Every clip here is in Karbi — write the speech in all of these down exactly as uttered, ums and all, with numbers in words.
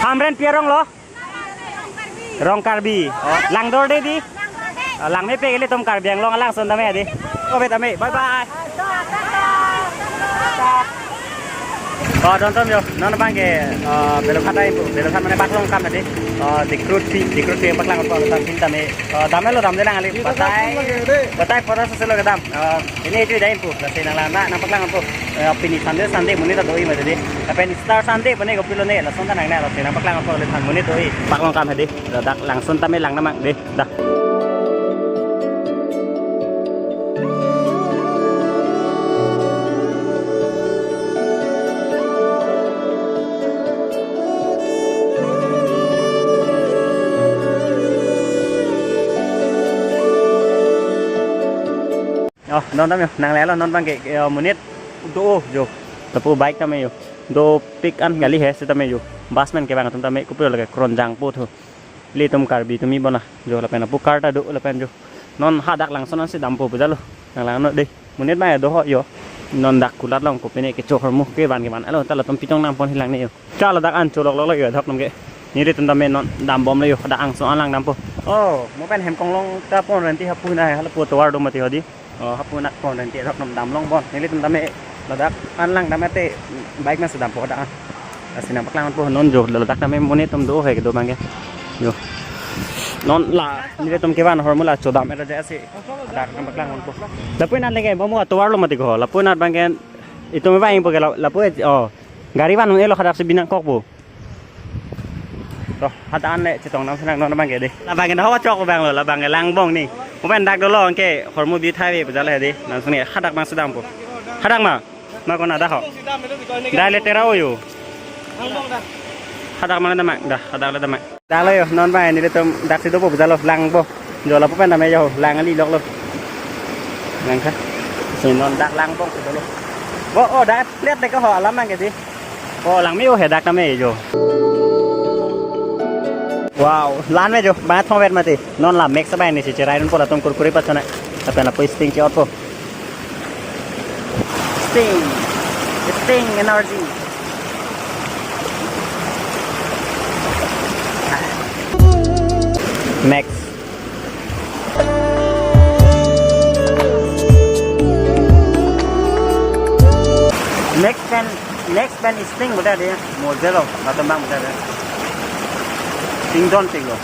Hamren pi arong lo? Rong Karbi. Oh, langdorde di. Oh, langmepe ilitum Karbi Anglong alangsun tame di. Oh, be tame. Bye bye. Oh, don atum yo. Non abangke, oh, Balughat ahin pu. Balughat mane Baklongkam di. Oh, Dikrut si, Dikrut si paklang atum tame. Oh, damlo, damde nang kali. Batai. Batai photo seselo kedam. Oh, pini itu ida ahin pu. Lasi nang lang na, nangpaklang ahin pu. Eh, pini Sunday, Sunday monit ta do-i mati di. Lapen Easter Sunday pune kopilo ne, lason ta nangne, lasi nangpaklang ahin pu, le than monit do-i. Baklongkam di. Ladak langsun tame lang nangma di. Dah. Oh, non tame yo, nanglelo non abangke, eh, monit do jo. Lapu bike tame yo. Dopik an gali he setame yo. Bus pen kevang atum tame kopilo lake kronjang po thu. Ilitum Karbi atum-i bona. Jo lapen lapu car ta do lapen jo. Non hadak langsun ansi dampo pu jalo. Nang langnon de. Monit abang do ho yo. Non dak kulat long kopine kecho ahormu kevan kevan. Alo ta latum pitong nangpon hilang ne yo. Cha ladak an cholok lok lo yo dak nangke. Nelitum tame non dambomlo yo, hadak angso an lang dampo. Oh, mo pen hem konglong ta pon renti hapu na hala po tovar do mati hodi. Oh, hapu na pon renti dak non damlong bon. Nelitum tame ladak an lang dam ate bike ma sedampo dak an. Lasi nangpaklang ahin pu non jo ladak tame monit atum do he kedo abangke. Jo. Non la nelitum kevan ahormu la chodam era jasi. Dak nangpaklang ahin pu. Lapu-an lake mo mo tovar lo mati ko. Lapu-an abangke itum abang po ke la-, lapu, oh. Gari van un-elo hadak si binang kok pu. To, hadak an le chetong nam senang non abangke de. Labangke na ho chok abang lo, labangke langbong ni. Mo pen dak dolo anke hormu bi thai ve pu jalo he de. Nang suni hadak abang sedampo. Hadak ma. Ma kona dak ho. Dak le tera oyo. Hadak ma le dam ma. Dah, hadak le dam ma. Dak lo yo, non abang nelitum dak si dopo pu jalo langpo. Jo lapu pen tame jo, lang kali lok lo. Lang kha. Si non dak langbong si dolo. Bo, oh, dak plate de ko ho alam abangke di. Oh, langme-o he dak tame jo. Wow, lan me jo, bangat thong vet mati. Non la Max abang ni si cherai dunpo latum Kurkure pachonai. Lapen lapu Sting che-otpo. Sting. Sting energy. Max. Next pen, next pen Sting bude de, Modelo, latum abang bude de. Sting don Sting lo.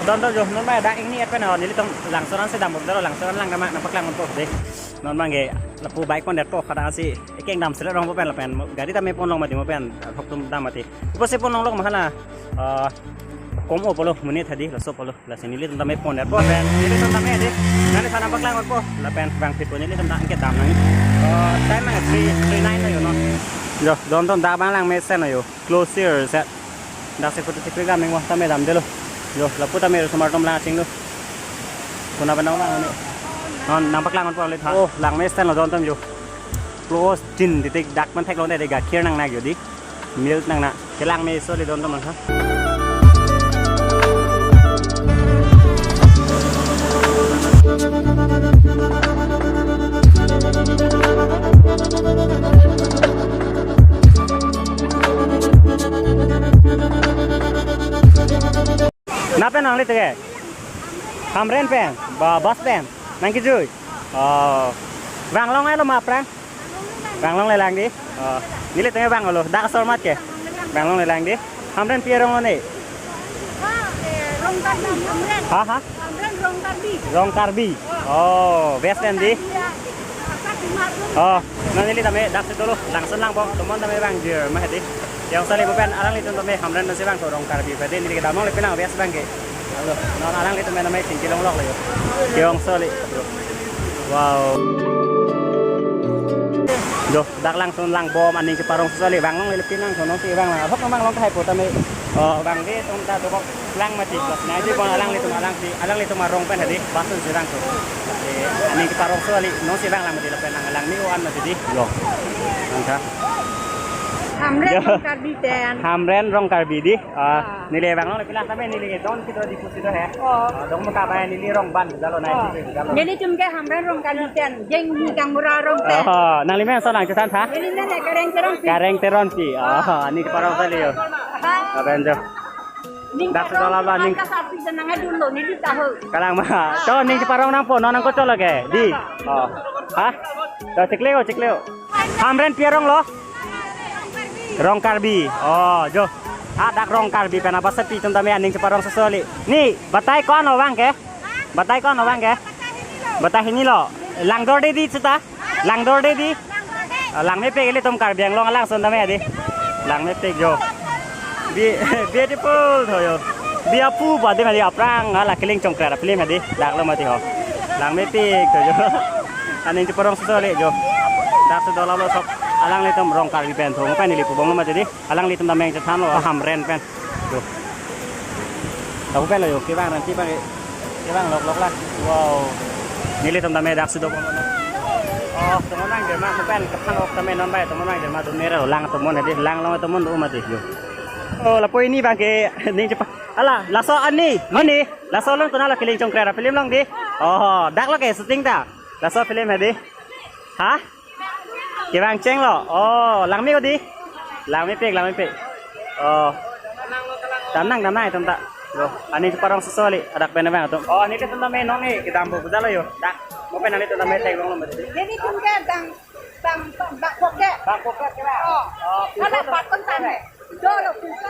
Don do jo, non abang dak ingni et pen ho, nelitum langsun an sedam bom dolo, langsun an lang dam ma, nangpaklang ahin pu de. Non abangke, lapu bike pondetpo, hadak si, ekeng dam sele rong po pen lapen, gari tame ponlong mati mo pen, thok atum dam mati. Upo si ponlong lok ma hala, ah, kom-o pulo, monit hadi, laso pulo, lasi nelitum tame pondetpo pen, nelitum tame de, nangli than nangpaklang ahin pu, lapen vangphitpo nelitum ta anke dam nang. Ah, time nang three, three nine lo yo non. Jo, don atum dak abang lang mesen lo yo. Close here set. Dak si photo tikri dam nang mo tame damdelo. Jo, lapu tame osomar atum lang chinglo. Kona pen nang lang ni. Non nangpaklang ahin pu le tha. Oh, lang mesen lo don atum jo. Close tin titik dak man theklong de, gakhir nangnak jo di. Milk nangnak. Kelang meso le don atum nang ha. Nangpen nangli teke? Hamren pen, ba bus pen. Nang kejui. Oh. Vanglong-elo ma aphrang? Vanglong le lang di. Oh. Nelitum vanglong lo. Dak asor mat ke? Vanglong le lang di. Hamren pi arong lo ne? Rong Karbi, Hamren. Ha, ha? Hamren Rong Karbi. Rong Karbi. Oh, best friend di. Iya. Oh, non neli tame dak si dolo, langsun lang bom, tomon tame vangjir ma hedi. Jongsi le mo pen alanglitum tame Hamren si vangthu Rong Karbi pedi, neli kedam along le penang bias abangke. Alo, non alanglitum tame chingki longlok le yo. Jongsi le. Wow. Jo, dak langsun lang bom aning keparongso le vanglong le pinang sono si vanglang. Ahok vanglong ke hai po tame. Oh, vangve atum ta dokok lang mati. Nangji pon alanglitum alang si, alanglitum arong pen hedi, bus si vangthu. Eh, aning keparongso le, non si vanglang mati lapen nang lang ni o an mati di. Yo. Nang tha. Hamren Rong Karbi pen. Hamren Rong Karbi di. Ah, neli vang long le pila tame neli don kedo di pusi do he. Oh. Ah, dong mo ka ba neli rong ban jalo na. Oh. Neli tum ke Hamren Rong Karbi pen. Jeng ni kang mura rong pen. Oh, nangli men ason nangchethan tha? Neli men Kareng Teronpi. Kareng Teronpi. Oh, ani parong kali yo. Hai. Aben jo. Dak sudah laba ning. Angka sapi dan nang adun lo, neli tahu. Kalang ma. To ning cheparong nangpo, non nangkocholok ke. Di. Oh. Ha? To chikle o, chikle o. Hamren pi arong lo? Rong Karbi. Oh, jo. Ha, dak Rong Karbi pen abang sapi atum tame aning cheparong sosoli. Ni, batai ko-an lo vang ke? Batai ko-an lo vang ke? Batai hini lo. Langdorde di seta. Langdorde di. Ah, langmepik ilitum Karbi Anglong alangsun tame di. Langmepik jo. Be-, beautiful tho jo. Bi apu ba di mati aphrang hala Killing Chongkret film di. Dak lo mati ho. Langmepik tho jo. Aning cheparong sosoli jo. Dak sudah lalo sop alanglitum Rong Karbi pen tho. Mo pen neli pubong lo mati di. Alanglitum tame chethan lo Hamren pen. Yo. Tahu pen lo yo, kevang nanti bang. Kevang lok lok lah. Wow. Nelitum tame dak sudah. Oh, teman nang jerma, mo pen kethan ok tame non bai, teman nang jerma tu mera lang teman hadi, lang long teman tu mati yo. Oh, lapu ini bang ke ning chepa. Ala, laso ani, mani, laso long tuna lo Killing Chongkret film long di. Oh, dak lo ke shooting ta. Laso film hadi. Ha? Kevang cheng lo. Oh, langme ko di. Langmepik, langmepik. Oh. Damnang, damnang itum ta. Yo, aning cheparong sosoli, adak pen abang atum. Oh, nelitum tame non ni, kedampo pu jalo yo. Dak. Mo pen nelitum tame tek long lo mati. Nelitum ke bang, bang, bang, bang poket. Bang poket ke ba? Oh. Oh, ada bakon tame. Do lo, pintu.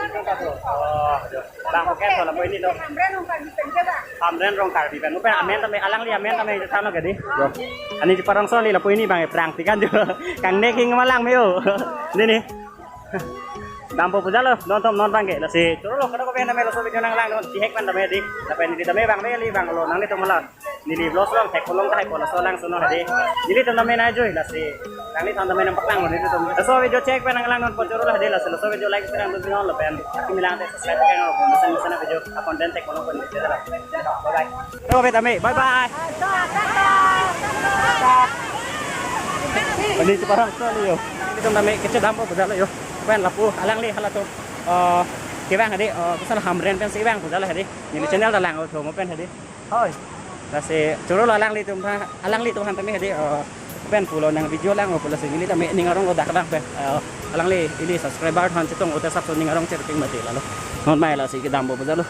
Oh, do. Bang poket lo, lapu ini lo. Hamren Rong Karbi pen ke ba? Hamren Rong Karbi pen. Mo pen amen tame, alangli amen tame chethan lo ke di. Yo. Aning cheparong sosoli lapu ini bang, prang tikan jo. Kang nek hing malang me o. Ni ni. Dampo pu jalo, non tom non bang ke. Lasi choro lo, kadokave tame laso video nanglang non. Tihek pen tame di. Lapen di tame bang, beli bang lo nanglitum malang. Neli vlog long thek kolong thek kola so langsun hadi. Nelitum tame nai joi lasi. Nanglitum tame nang paklang nelitum. So video check pen nanglang non pon choro hadi lasi. So video like share nang dun non lapen. Kami lang te subscribe kan lo pon mesen mesen video. Upon then thek kolong pon. Bye bye. Bye bye tame. Bye bye. Aning cheparong sosoli yo. Nelitum tame kechedampo pu jalo yo. Pen lapu alangli halatum. Eh, kevang hadi, eh, koson Hamren pensi vang pu jalo hadi. Neli channel ta lang o tho mo pen hadi. Hoi. Lasi choro lo alanglitum aphan, alanglitum aphan tame hadi, eh, pen pulo nang video lang o pulo si neli tame ning arong lo dak lang pen. Eh, alangli ili subscriber aphan chetong o te sap so ning arong cherping mati lalo. Non mai lasi kedampo pu jalo.